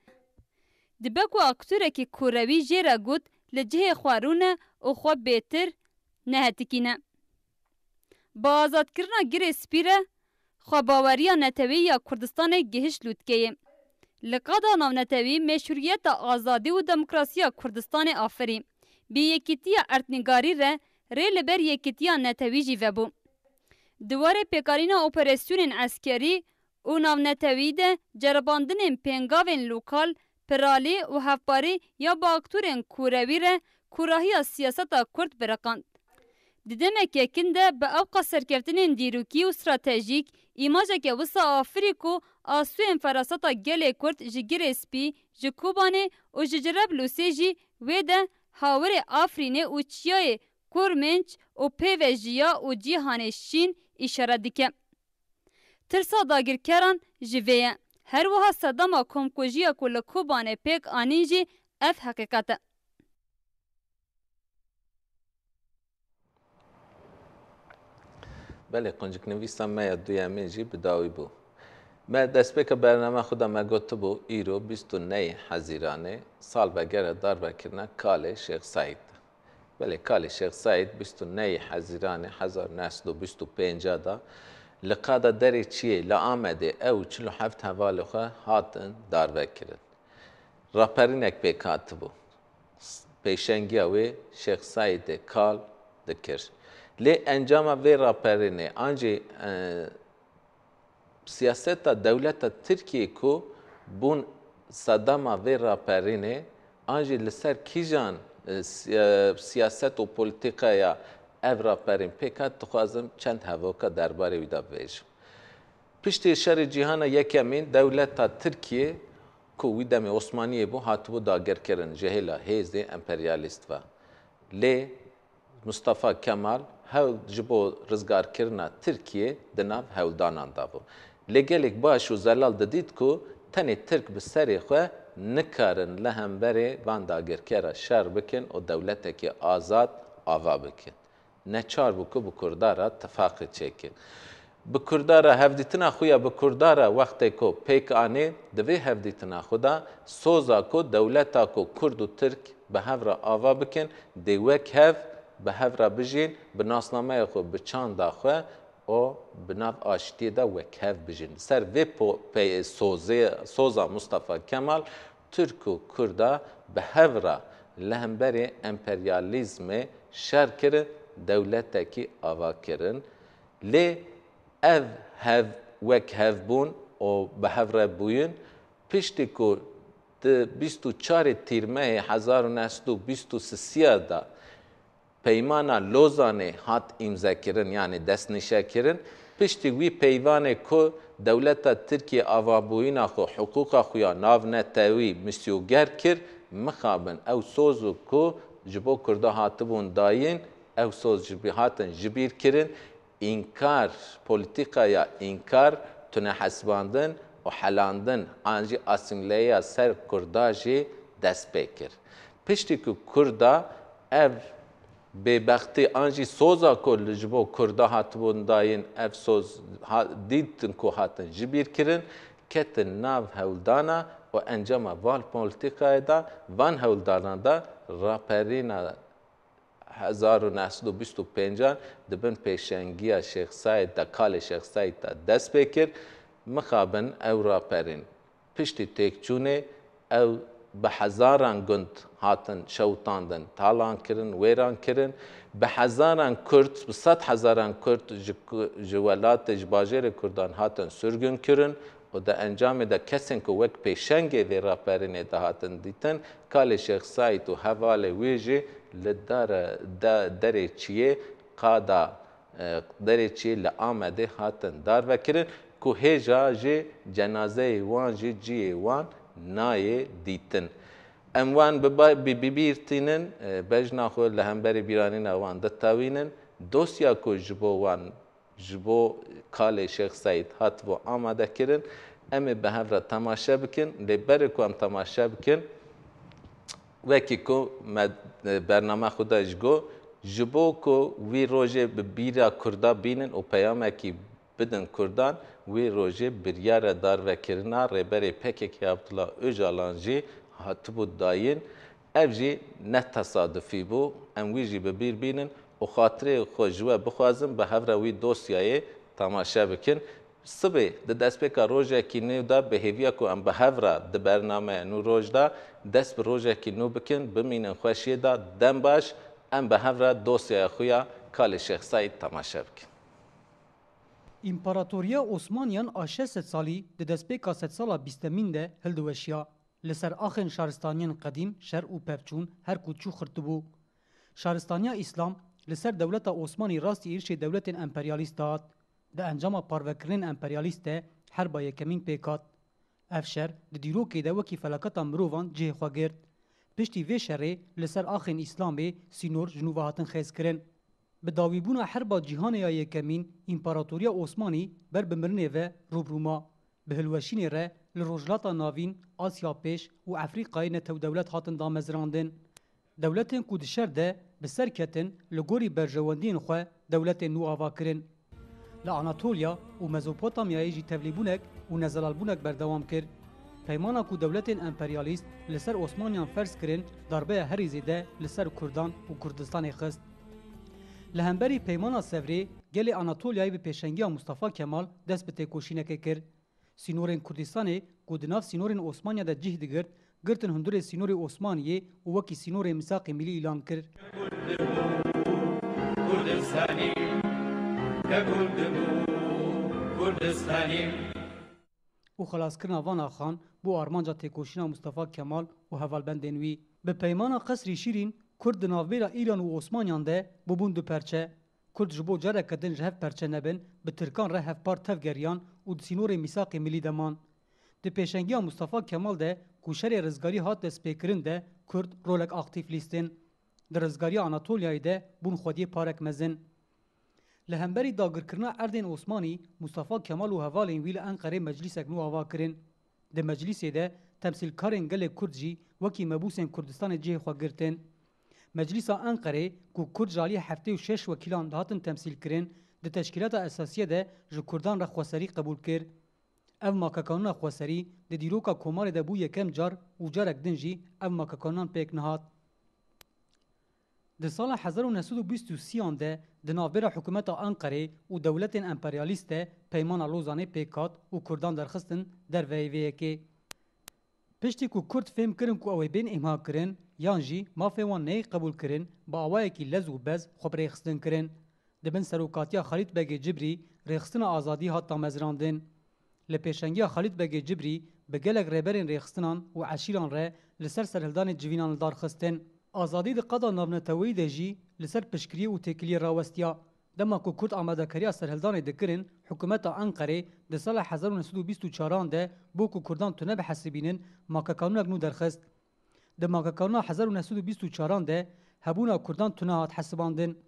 Dibe ku aktorekî kurewî jê re got li cihê xwe rûne û xwe bêtir nehetikîne. Bi azadkirina Girê Spî re xwebaweriya neteweyî ya Kurdistanê gihişt lûtkeyê. Li qada navnetewî meşrûyeta azadî û demokrasiya Kurdistanê afirî. Bi yekîtiya erdnîgarî re rê li ber yekîtiya netewî jî vebû. Di warê pêkanîna operasyonên eskerî û navnetewî de ceribandinên pêngavên lokal, piralî û hevparî ya bi aktorên kurewî re kûrahiya siyaseta Kurd biriqand. Di demeke kin de bi ewqa serkeftinên dîrokî û stratejîk, îmajeke wisa afirî ku asûyên feraseta gelê Kurd ji Girê Spî, ji Kobanê û ji Cireblûsê jî wê de hawirê Afrînê û çiyayê Kurmênc û pê ve jiya û cîhanê şîn îşaret dike. Tirsa dagirkeran ji vê ye. Her wiha sedema komkujiya ku li Kobanê pêk anîn jî ev heqîqet e. Belê, qunciknivîsa me ya duyemîn jî bi dawî bû. Me destpêka bername xwe de me gotibû, îro bîst û nehê Hezîranê salvegera darvekirina kalê Şêx Seîd. Belê, kalê Şêx Seîd bîst û nehê Hezîranê hezar neh sed û bîst û pênc de li qada derê çiyê li Amedê ew û çil û heft hevalê xwe hatin darvekirin. Raperînek pêk hatibû. Pêşengiya wê Şêx Seîdê kal dikir. Lê encama vê raperînê an jî, e, siyaseta dewleta Tirkiyê ku bûn sedema vê raperînê, an jî li ser kîjan, e, si-, e, siyaset û polîtîkaya ev raperîn pêk hat, dixwazim çend hevoka derbarê wî de bibêjim. Piştî Şerê Cîhana Yekemîn, dewleta Tirkiyê ku wî demê Osmaniyê bû, hatibû dagirkirin ji hêla hêzên emperyalîst ve. Lê Mustafa Kemal hewl ji bo rizgarkirina Tirkiyê di nav hewldanan de bû. Lê gelek baş û zelal didît ku tenê Tirk bi serê xwe nikarin li hemberê van dagirkera şer bikin û dewletekî azad ava bikin. Neçar bû ku bi Kurda re tifaqê çêkin. Bi Kurda re hevdîtina xwe ya bi Kurda re wextê ku pêk anî, di vê hevdîtina xwe de soza ku dewleta ku Kurd û Tirk bi hev re ava bikin, dê wek hev bi hev re bijîn, bi nasnameya xwe, bi çanda xwe û bi nav aştiyê de wek hev bijîn. Li ser vê po-, pey-, sozê, soza Mustafa Kemal, Tirk û Kurda bi hev re li hemberî emperyalîzmê şer kirin, dewletekî ava kirin. Lê ev hev, wek hev bûn û bi hev re bûyin, piştî ku di bîst û çarê Tîrmehê hezar û neh sed û bîst û sisiya de Peymana Lozanê hat îmzekirin, yanî destnîşekirin. Piştî wî peyvanê ku dewleta Tirkiyê avabûyîna xwe, hiqûqa xwe ya navnetewî misyoger kir, mixabin ew soz û ku ji bo Kurda hatibûn dayîn, ew soz ji bî-, hatin ji bîr kirin. Înkar, polîtîkaya înkar, tunehesibandin û helandin an jî asîmîleya ser Kurda jî dest pê kir. Piştî ku Kurda ev bêbextî an jî soza ku li ji bo Kurda hatibûn dayîn, ev soz ha-, dîtin ku hatin ji bîr kirin, ketin nav hewldana û encama van polîtîkayê de, van hewldanan de raperîna hezar û neh sed û bîst û pêncan di bin pêşengiya Şêx Seîd de, kalê Şêx Seîd de dest pê kir. Mixabin ew raperên piştî têkçûnê ew bi hezaran gund hatin şewitandin, talan kirin, wêran kirin. Bi hezaran Kurd, bi sed hezaran Kurd ji ku-, ji welatê, ji bajêrê Kurdan hatin sirgûn kirin û di encamê de kesên ku wek pêşengê vê raperînê dihatin dîtin, kalê Şêx Seîd û hevalê wî jî li dare-, de-, derê çiyê qada, e, derê çiyê li Amedê hatin darvekirin ku hêja jî cenazeyê wan jî cihê wan nayê dîtin. Em wan bi ba-, bi, bi bîr tînin, e, bejna xwe li hemberî bîranîna wan ditewînin. Dosya ku ji bo wan, ji bo kalê Şêx Seîd hatibû amade kirin, em ê bi hev re temaşe bikin. Lê berê ku em temaşe bikin, wekî ku me, e, bername xwe de ji got, ji bo ku wî rojê bi bîra Kurda bînin û peyamekî bidin Kurdan, wî rojê biryara darvekirina Rêberê P K K Abdullah Ocalan jî hatibû dayîn. Ev jî ne tesadufî bû, em wî jî bi bîr bînin û xatirê xwe ji we bixwazim, bi hev re wî dosyayê temaşe bikin. Sibê di destpêka rojekî nû de bi hêviya ku em bi hev re di bernameya Nûroj de dest bi rojekî nû bikin, bimînin xweşiyê de, dem baş, em bi hev re dosyaya xwe ya kalê Şêx Seîd temaşe bikin. Împaratoriya Osmaniyan a şeş sed salî di destpêka sedsala bîstemîn de hildiweşiya. Li ser axên şaristaniyên qedîm şer û pevçûn her ku çû xirtibû. Şaristaniya Îslam li ser dewleta Osmanî rastî êrişê dewletên emperyalîst dihat. Di encama parvekirinên emperyalîst de herba yekemîn pêk hat. Ev şer di dîrokê de wekî felaketa mirovan cihê xwe girt. Piştî vê şerê li ser axên Îslamê sînor ji nû ve hatin xêzkirin. Bi dawîbûna Herba Cîhanê ya Yekemîn, Împaratoriya Osmanî ber bi mirinê ve rû bi rû ma. Bi hilweşînê re li Rojhilata Navîn, Asya Pêş û Efrîkayê netewdewlet hatin damezrandin. Dewletên ku di şer de bi ser ketin, li gorî berjewendiyên xwe dewletên nû ava kirin. Li Anatolya û Mezopotamyayê jî tevlîbûnek û nezelalbûnek berdewam kir. Peymana ku dewletên emperyalîst li ser Osmaniyan ferz kirin, darbeya herî zêde li ser Kurdan û Kurdistanê xist. Li hemberî Peymana Sevrê, gelê Anatolyayê bi pêşengiya Mustafa Kemal dest bi têkoşînekê kir. Sînorên Kurdistanê ku di nav sînorên Osmaniya de cih digirt, girtin hundirê sînorê Osmaniyê û wekî sînorê Misaqê Milî îlan kir. Kurdistanî, ke Kurd bû, Kurdistanî. Û xelaskirina van axan bû armanca têkoşîna Mustafa Kemal û hevalbendên wî. Bi peymana Qesrî Şîrîn, Kurd di navbêra Îran û Osmaniyan de bûbûn du perçe. Kurd ji bo careke din ji hev perçe nebin, bi Tirkan re hevpar tev geriyan û di sînorê Mîsaqê Milî de man. Di pêşengiya Mustafa Kemal de ku şerê rizgarî hat destpêkirin de Kurd rolek aktîf lîstin. Di rizgariya Anatolyayê de bûn xwediyê parek mezin. Li hemberî dagirkirina erdên Osmanî, Mustafa Kemal û hevalên wî li Enqerê meclîsek nû ava kirin. Di meclîsê de temsîlkarên gelê Kurd jî wekî mebûsên Kurdistanê cihê xwe girtin. Meclîsa Enqerê ku Kurd ji alî heftê û şeş wekîlan dihatin temsîlkirin, di Teşkîlata Esasiye de ji Kurdan re xweserî qebûl kir. Ev makekanûna xweserî di dîroka Komarê de bû yekem car û carek din jî ev makekanûnan pêk nehat. Di sala hezar û neh sed û bîst û sêyan de di navbera hikûmeta Enqerê û dewletên emperyalîst de Peymana Lozanê pêk hat û Kurdan derxistin derveyê vê yekê. Piştî ku Kurd fêm kirin ku ew ê bên îmha kirin yan jî mafê wan neyê qebûl kirin, bi awayekî lez û bez xwe bi rêxistin kirin. Di bin serokatiya Xalîd Begê Cibrî rêxistina azadî hat damezrandin. Li pêşengiya Xalîd Begê Cibrî bi gelek rêberên rêxistinan û eşîran re li ser serhildanê civînan li dar xistin. Azadî di qada navneteweyî de jî li ser piştgiriyê û têkiliyê rawestiya. Dema ku Kurd amadekariya serhildanê dikirin, hikûmeta Enqerê di sala hezar û neh sed û bîst û çaran de bo ku Kurdan tune bihesibînin, makekanûnek nû derxist. Di makekanûna hezar û neh sed û bîst û çaran de hebûna Kurdan tune hat hesibandin.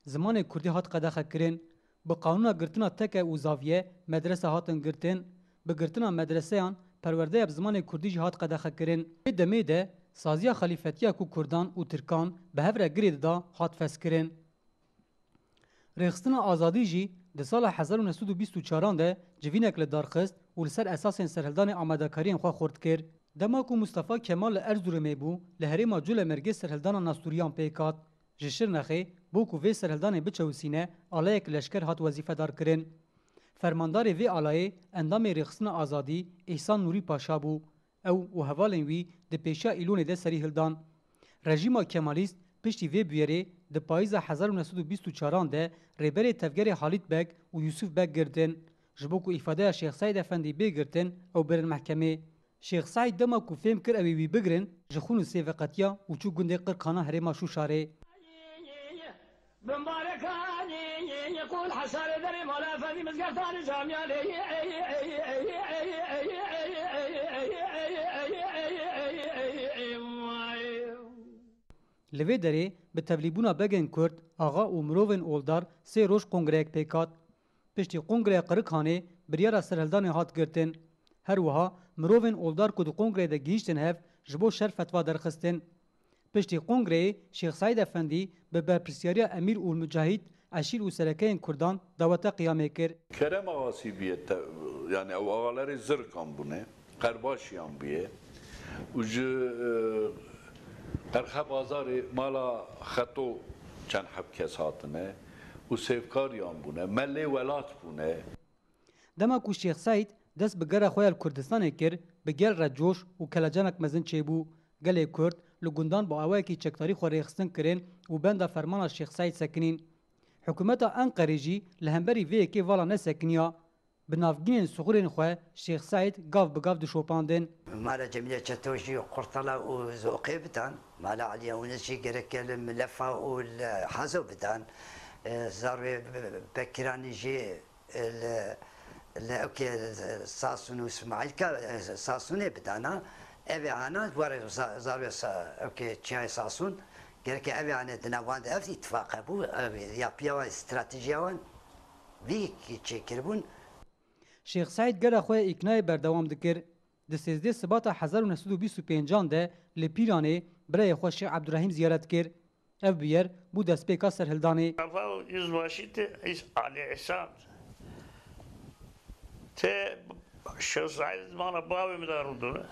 Zimanê Kurdî hat qedexekirin. Bi qanûna girtina teke û zaviye medrese hatin girtin. Bi girtina medreseyan perwerdeya bi zimanê Kurdî jî hat qedexekirin. Vê demê de saziya xelîfetiya ku Kurdan û Tirkan bi hev re girê dida hat fezkirin. Rêxistina Azadî jî di sala hezar û neh sed û bîst û çaran de civînek li dar xist û li ser esasên serhildanê amadekariyên xwe xurt kir. Dema ku Mustafa Kemal li Erzurumê bû, li herêma Colemêrgê serhildana Nastûriyan pêk hat. Ji Şirnexê bo ku vê serhildanê biçewisîne, aleyek leşker hat wezîfedar kirin. Fermandarê vê alayê endamê Rêxistina Azadî Îhsan Nûrî Paşa bû. Ew û hevalên wî di pêşiya Îlonê de serî hildan. Rejîma Kemalîst piştî vê bûyerê di payîza hezar û neh sed û bîst û çaran de rêberê tevgerê Halît Beg û Yûsif Beg girtin. Ji bo ku îfadeya Şêx Seîd Efendî bê girtin, ew birin mehkemê. Şêx Seîd dema ku fêm kir ew ê wî bigirin, ji xûn û sê veqetiya û çû gundê Qirkana herêma Şûşarê. Bimbarekanî qul hesarê derê mala efendî mizgeftanî camiyalê. Li vê derê bi tevlîbûna begên Kurd, axa û mirovên oldar sê roj kongreyek pêk hat. Piştî kongreya Qirikhanê biryara serhildanê hat girtin. Her wiha mirovên oldar ku di kongreyê de gihîştin hev ji bo şer fetwa derxistin. Piştî kongreyê Şêx Seîd Efendî bi berpirsyariya Emîr û Mucahîd, eşîr û serekeyên Kurdan daweta qiyamê kir. Kerem Ağası bûye te, yani ew ağalarê Zirkan bûne, Qerbaşiyan bûye. Û ji, e, Qerxe Bazarê mala Xeto çend heb kes hatine û Sêvkariyan bûne, Melê Welat bûne. Dema ku Şêx Seîd dest bi gera xwe ya li Kurdistanê kir, bi gel re coş û kelecanek mezin çêbû. Gelê Kurd li gundan bi awayekî çekdarî xwe rêxistin kirin û benda fermana Şêx Seîd sekinîn. Hikûmeta Enqerê jî li hemberî vê yekê vala nesekiniya. Bi navgînên sixurên xwe Şêx Seîd gav bi gav dişopandin. Mala Cemîlê Çeto jî Qurtala û Zoqê bidan. Mala Elî Yûnis jî gereke li Milefa û li Hazo bidan. E, Zarwê Bekiranî jî li, li ewkê Sasûn û Smaîlka, e, Sasûnê bidana. Evê ana warê za-, zarê sa-, ewkê çiyayê Sasûn. Gereke evê anê di nav wan de ev îtifaq hebû, ev ya piya wan, stratejiya wan vî çêkiribûn. Şêx Seîd gera xwe ya îknayê berdewam dikir. Di sêzdeh Sibata hezar û neh sed û bîst û pêncan de li Pîranê birayê xwe Şêx Ebdurehîm ziyaret kir. Ev bûyer bû destpêka serhildanê. Kafa û yüzbaşı te is-, Ali Ehsan. Te şahsayet bana bavê min de rûdû.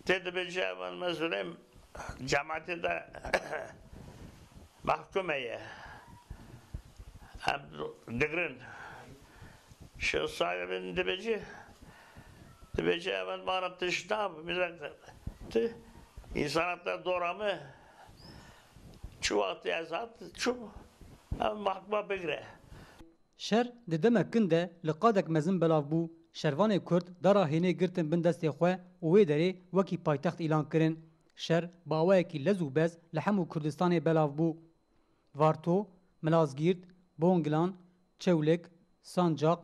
Te dibêje evan mezûlê cemaetê de mahkûm heye. Em digirin. Şahsayet dibêje, dibêje evan bana tişt da, millet ti, insana te dora me, çi wextê ez hat, çûm, ev mahkuma bigire. Şer di demek kin de li qadek mezin belav bû. Şervanê Kurd dara Hênê girtin bin destê xwe û wê derê wekî paytext îlan kirin. Şer bi awayekî lez û bez li hemû Kurdistanê belav bû. Varto, Milazgîrt, Bonglan, Çewlik, Sancaq,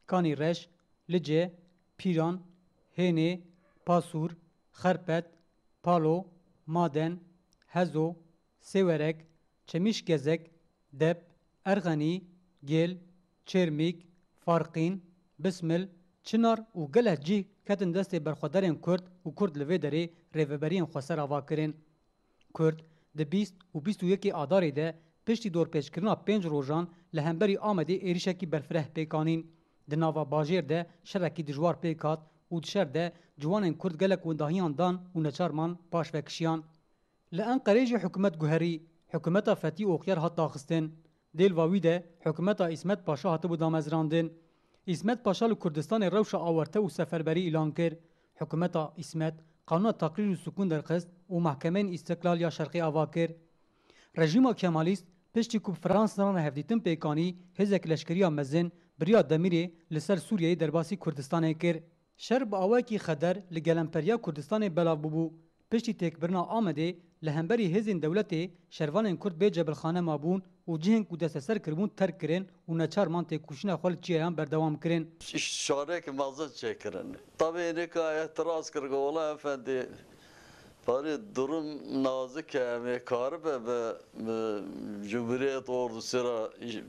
Kanîreş, Lice, Pîran, Hênê, Pasûr, Xerpet, Palo, Maden, Hezo, Sêwerek, Çemîşgezek, Dep, Erxenî, Gêl, Çêrmîg, Farqîn, Bismil, Çinar û gelek cih ketin destê berxwederên Kurd û Kurd li vê derê rêveberiyên xweser ava kirin. Kurd di bîst û bîst û yekê Adarê de piştî dorpêçkirina pênc rojan li hemberî Amedê êrişekî berfireh pêk anîn. Di nava bajêr de şerekî dijwar pêk hat û di şer de ciwanên Kurd gelek windahiyan dan û neçar man paş vekişiyan. Li Enqerê jî hikûmet guherî, hikûmeta Fetî Oxyar hat daxistin. Dêlva wî de hikûmeta Îsmet Paşa hatibû damezrandin. Îsmet Paşa li Kurdistanê rewşa awarte û seferberî îlan kir. Hikûmeta Îsmet qanûna teqrîr û sukûn derxist û mehkemeyên Îstiklal ya Şerqê ava kir. Rejîma Kemalîst piştî ku bi Fransa re hevdîtin pêk anî, hêzek leşkeriya mezin bi riya Demîrê li ser Sûriyeyê derbasî Kurdistanê kir. Şer bi awayekî xeder li gelemperiya Kurdistanê belav bûbû. Piştî têkbirina Amedê li hemberî hêzên dewletê şervanên Kurd bê cebilxane mabûn û cihên ku desteser kiribûn terk kirin û neçar man têkoşîna xwe li çiyayan berdewam kirin. Şarek mezin çêkirin. Tabî nika îtiraz kir, got, "Wela efendî, parê durum nazik e, em ê karibe bi, bi Cumhuriyet Ordusu re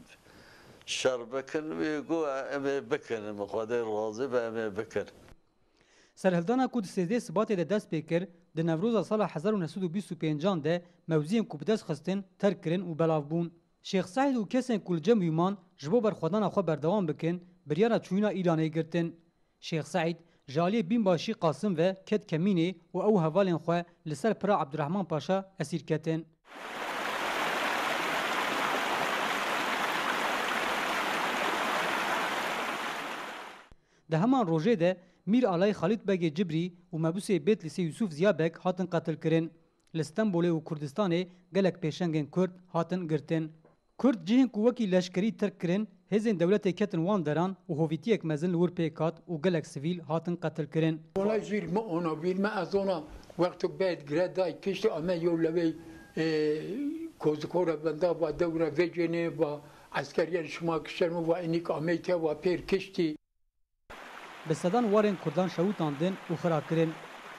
şer bikin." Wî got, "Em ê bikin, min Xwedê razî be, em ê bikin." Serhildana ku di sêzdeh Sibatê de dest pê kir, di Newroza sala hezar û neh sed û bîst û pêncan de mewziyên ku bi dest xistin terk kirin û belav bûn. Şêx Seîd û kesên ku li cem wî man ji bo berxwedana xwe berdewam bikin, biryara çûyîna Îranê girtin. Şêx Seîd Ji aliyê bînbaşî Qasim ve ket kemînê û ew û hevalên xwe li ser pira Ebdurehman Paşa esîr ketin. Di heman rojê de Mîr Alay Xalîd Begê Cibrî û mebûsê Bêtlîsê Yûsûf Ziya Beg hatin qetilkirin. Li Stenbolê û Kurdistanê gelek pêşengên Kurd hatin girtin. Kurd cihên ku wekî leşkerî terk kirin, hêzên dewletê ketin wan deran û hovîtiyek mezin li wir pêk hat û gelek sivîl hatin qetilkirin. Ona jîr mi ona, vîr mi ez ona wexto bed gire day kiştî ame yo lewê, e, kozikora benda va dewra vecênê va eskeriyên şima kişer mi va enîk ameyte va pêr kiştî. Bi sedan warên Kurdan şewitandin û xira kirin.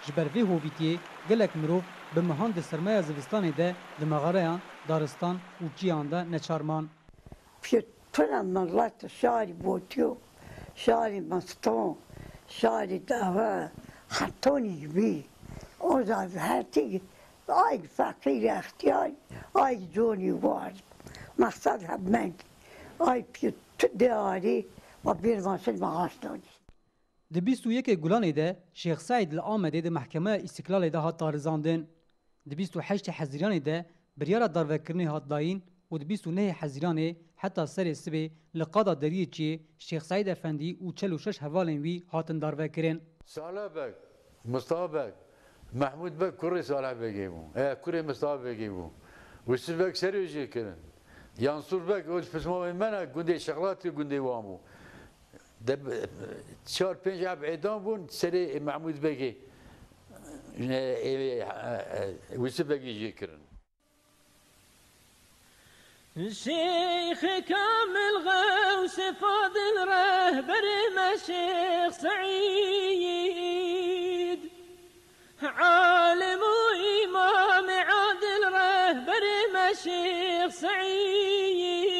Ji ber vê hovîtiyê gelek mirov bi mehan di sermaya zivistanê de di mexareyan, daristan û çiyan de neçar man. Pir pira milet şarî Botiyo, şarî Miston, şarî Dawe, hetonî bî. Oza her tî ay feqîr extiyar, ay conî war. Mexsed hemeng, ay pir tu diyarî, wa bir masil mağaç donî. Di bîst û yekê Gulanê de Şêx Seîd li Amedê di Mehkemeya Îstîklalê de hat darizandin. Di bîst û heştê Hezîranê de biryara darvekirinê hat dayîn û di bîst û nehê Hezîranê heta serê sibê li qada Deriyê Çiyê Şêx Seîd Efendî û çel û şeş hevalên wî hatin darvekirin. Salih Beg, Mustafa Beg, Mehmûd Beg kurê Salih Begê bû. E, kurê Mustafa Begê bû. Wisif Beg serê jê kirin. Yansûr Beg, o ji pismamê me ne, gundê Şexlatî gundê wan bû. De, çar pênc eb êdam bûn, serê Mehmûd Begê, e, e, e, Wisif Begê jê kirin. Şêxê Kamil Xewsê Fadil rehberê me Şêx Seîd. Alim û îmamê adil rehberê me Şêx Seîd.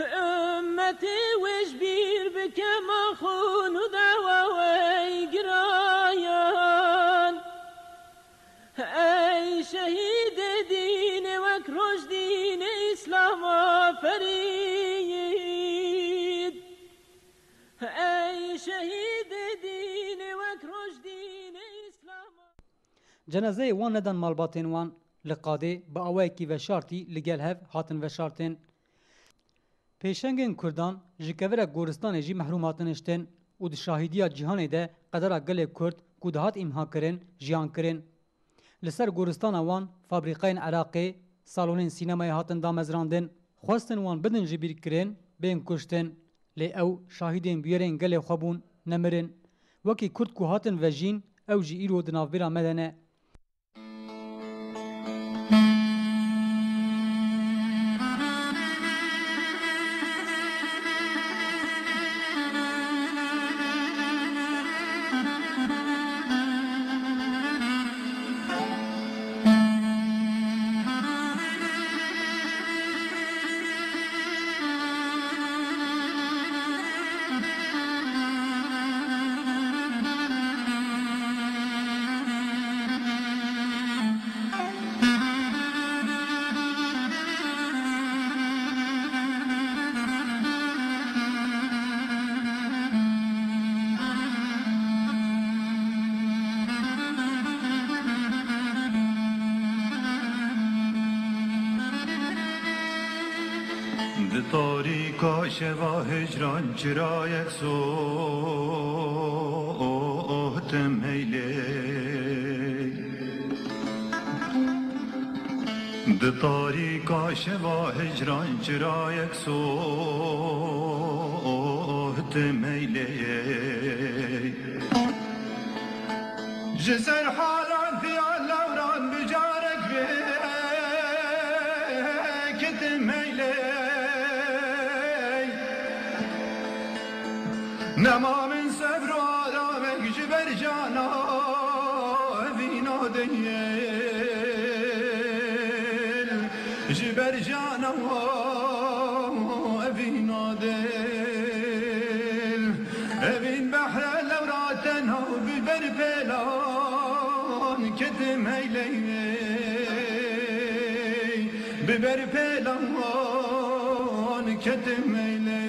Ummetê wê ji bîr bike ma xûn û dawa wey girayan. Ey şehîdê dînê wek roj dînê Îslama ferîd. Ey şehîdê dînê wek roj dînê Îslama. Cenazeyê wan nedan malbatên wan. Li qadê bi awayekî veşartî li gel hev hatin veşartin. Pêşengên Kurdan ji kevirek goristanê jî mehrûm hatin hiştin û di şahîdiya cîhanê de qedera gelê Kurd ku dihat îmha kirin, jiyan kirin. Li ser goristana wan fabrîqeyên Iraqê, salonên sînemayê hatin damezrandin. Xwestin wan bidin ji bîr kirin, bên kuştin. Lê ew şahîdên bûyerên gelê xwe bûn, nemirin. Wekî Kurd ku hatin vejîn, ew jî îro di navbêra me de ne. Di tarîka şeva hicran çirayek sohtim heylê. Di tarîka şeva hicran çirayek sohtim heylê. Ji ser halantiya lewran bi carek vê kitim heylê. Nema min sebr û aramek ji ber cana evîna dêl. Ji ber cana evîna dêl. Evîn behre lewra tenha bi ber pêlan ketim heylê. Bi ber pêlan ketim heylê.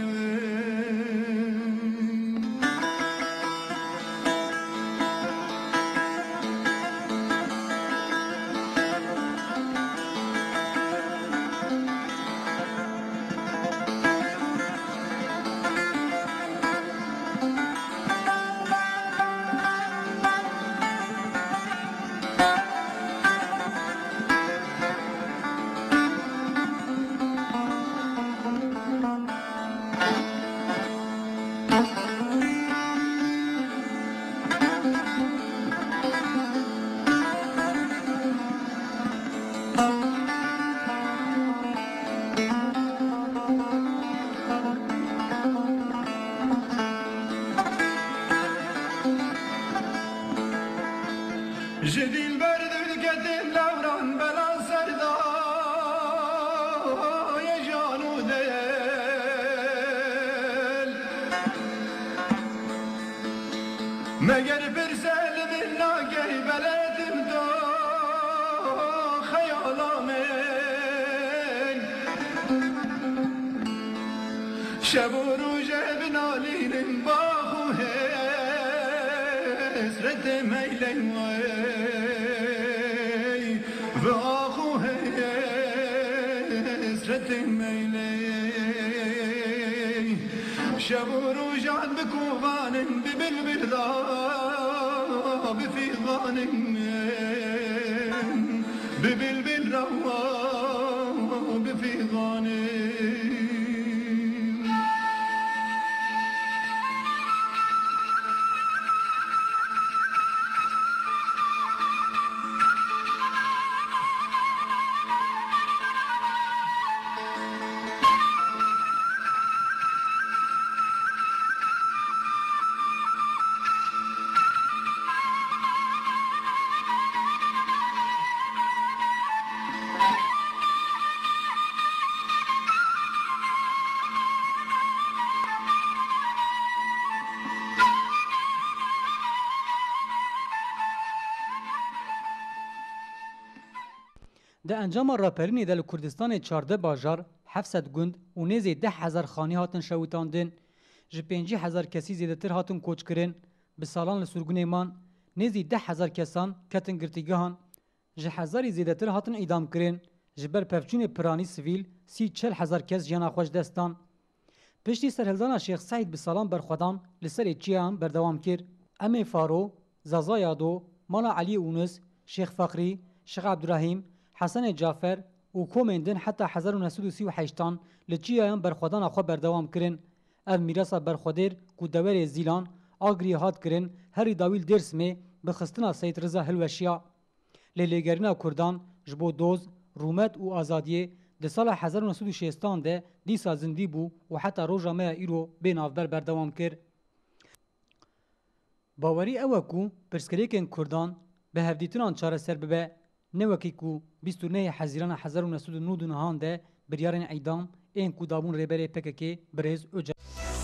Meger pirse li min nagey beledim do xeyala min. Şev û roje binalînin bax û hesretê meylên wey. Ve ax û hesretê meylê. Şev û rojan bi kovanin, bi bilbil ra bi fîxanin, bi bilbil ra bi fîxanin. Di encama raperînê de li Kurdistanê çardeh bajar, heft sed gund û nêzî deh hezar xanî hatin şewitandin. Ji pêncî hezar kesî zêdetir hatin koçkirin. Bi salan li sirgûnê man, nêzî deh hezar kesan ketin girtîgehan. Ji hezarî zêdetir hatin îdamkirin. Ji ber pevçûnê piranî sivîl, sî çel hezar kes jiyana xwe ji dest dan. Piştî serhildana Şêx Seîd bi salan berxwedan li serê çiyayan berdewam kir. Emê Faro, Zaza Yado, Mala Eliyê Ûnis, Şêx Feqrî, Şêx Ebdurehîm, Hesenê Cafer û komên din heta hezar û neh sed û sî û heştan li çiyayan berxwedana xwe berdewam kirin. Ev mîrasa berxwedêr ku deverê Zîlan, Agiriyê hat kirin, herî dawî li Dêrsimê bi xistina Seyîd Riza hilweşiya. Lê lêgerîna Kurdan ji bo doz, rûmet û azadiyê di sala hezar û neh sed û şêstan de dîsa zindî bû û heta roja me ya îro bê navber berdewam kir. Bawerî ew e ku pirsgirêkên Kurdan bi hevdîtinan çareser bibe, ne wekî ku bîst û nehê Hezîrana hezar û neh sed û nod û nehan de biryarên îdam ên ku dabûn rêberê P K K birêz Ocalan.